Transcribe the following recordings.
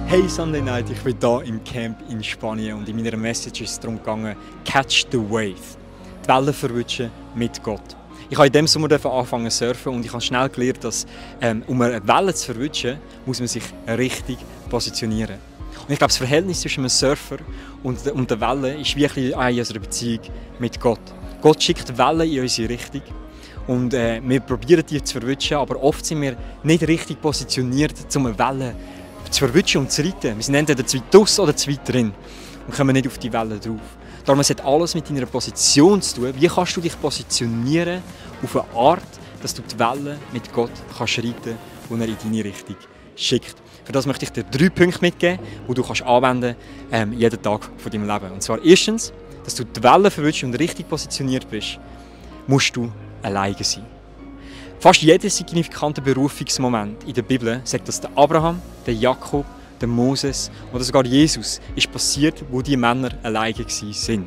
Hey Sunday Night, ich bin hier im Camp in Spanien und in meiner Message ist es darum gegangen, catch the wave, die Wellen verwischen mit Gott. Ich habe in diesem Sommer angefangen zu surfen und ich habe schnell gelernt, dass um eine Welle zu verwischen, muss man sich richtig positionieren. Und ich glaube, das Verhältnis zwischen einem Surfer und der Welle ist wie ein bisschen in unserer Beziehung mit Gott. Gott schickt Wellen in unsere Richtung und wir probieren die zu verwischen, aber oft sind wir nicht richtig positioniert, um eine Welle zu verwischen und zu reiten. Wir sind entweder zu weit raus oder zu weit drin und kommen nicht auf die Welle drauf. Darum hat alles mit deiner Position zu tun. Wie kannst du dich positionieren auf eine Art, dass du die Welle mit Gott kannst reiten, die er in deine Richtung schickt. Für das möchte ich dir 3 Punkte mitgeben, die du kannst anwenden jeden Tag von deinem Leben. Und zwar erstens, dass du die Welle verwünschst und richtig positioniert bist, musst du alleine sein. Fast jeder signifikante Berufungsmoment in der Bibel, sagt das der Abraham, der Jakob, der Moses oder sogar Jesus, ist passiert, wo die Männer alleine waren.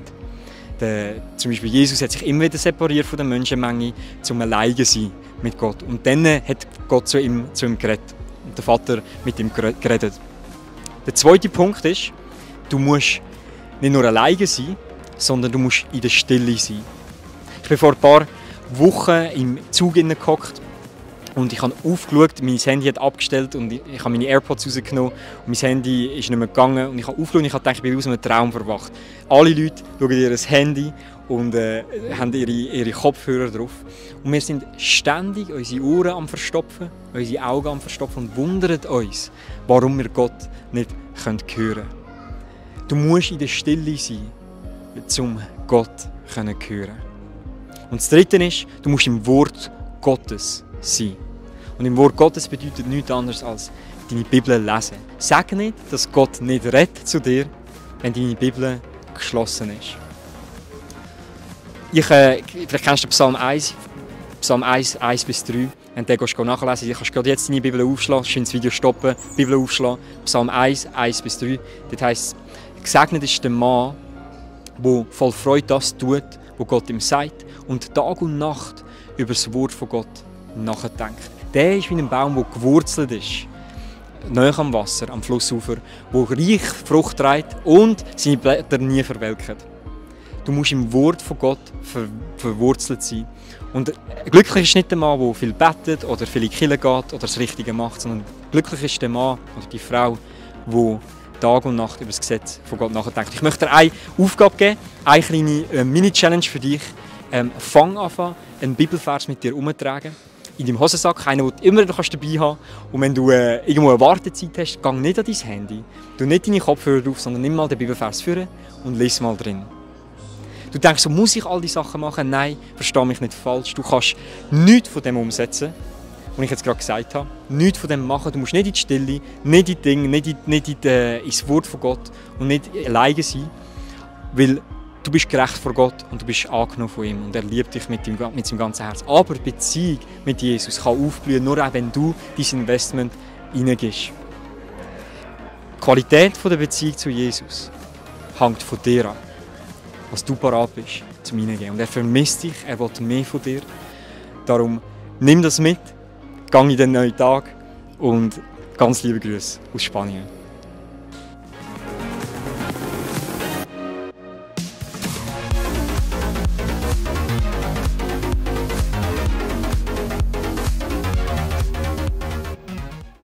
Zum Beispiel Jesus hat sich immer wieder separiert von der Menschenmenge, um alleine zu sein mit Gott. Und dann hat Gott zu ihm geredet und der Vater mit ihm geredet. Der zweite Punkt ist, du musst nicht nur alleine sein, sondern du musst in der Stille sein. Ich bin vor ein paar Wochen im Zug gehockt und ich habe aufgeschaut, mein Handy hat abgestellt und ich habe meine AirPods rausgenommen und mein Handy ist nicht mehr gegangen und ich habe aufgeschaut und ich habe gedacht, ich bin aus einem Traum verwacht. Alle Leute schauen ihr Handy und haben ihre Kopfhörer drauf und wir sind ständig unsere Ohren am Verstopfen, unsere Augen am Verstopfen und wundern uns, warum wir Gott nicht hören können. Du musst in der Stille sein, um Gott zu hören. Und das Dritte ist, du musst im Wort Gottes sein. Und im Wort Gottes bedeutet nichts anderes als deine Bibel lesen. Sag nicht, dass Gott nicht redet zu dir, wenn deine Bibel geschlossen ist. Vielleicht kennst du Psalm 1, 1-3. Wenn du den nachlesen willst, kannst du jetzt deine Bibel aufschlagen, schön das Video stoppen, Bibel aufschlagen. Psalm 1-3. Dort heisst es, gesegnet ist der Mann, der voll Freude das tut, was Gott ihm sagt und Tag und Nacht über das Wort von Gott nachdenkt. Der ist wie ein Baum, der gewurzelt ist, nahe am Wasser, am Flussufer, der reich Frucht trägt und seine Blätter nie verwelken. Du musst im Wort von Gott verwurzelt sein. Und glücklich ist nicht der Mann, der viel betet oder viel in die Kirche geht oder das Richtige macht, sondern glücklich ist der Mann oder die Frau, die Tag und Nacht über das Gesetz von Gott nachdenkt. Ich möchte dir eine Aufgabe geben, eine kleine Mini-Challenge für dich. Fang an, einen Bibelvers mit dir herumzutragen. In deinem Hosensack, einen, den du immer dabei haben kannst. Und wenn du irgendwo eine Wartezeit hast, geh nicht an dein Handy. Du nicht deine Kopfhörer drauf, sondern nimm mal den Bibelvers vor und lies mal drin. Du denkst, so muss ich all diese Sachen machen? Nein, verstehe mich nicht falsch. Du kannst nichts von dem umsetzen, was ich jetzt gerade gesagt habe. Nichts von dem machen. Du musst nicht in die Stille, nicht in die Dinge, nicht ins Wort von Gott und nicht alleine sein. Weil du bist gerecht vor Gott und du bist angenommen von ihm und er liebt dich mit seinem ganzen Herz. Aber die Beziehung mit Jesus kann aufblühen, nur auch wenn du dein Investment hineingibst. Die Qualität der Beziehung zu Jesus hängt von dir an, was du parat bist, zum hineingehen. Und er vermisst dich, er will mehr von dir. Darum nimm das mit, geh in den neuen Tag und ganz liebe Grüße aus Spanien.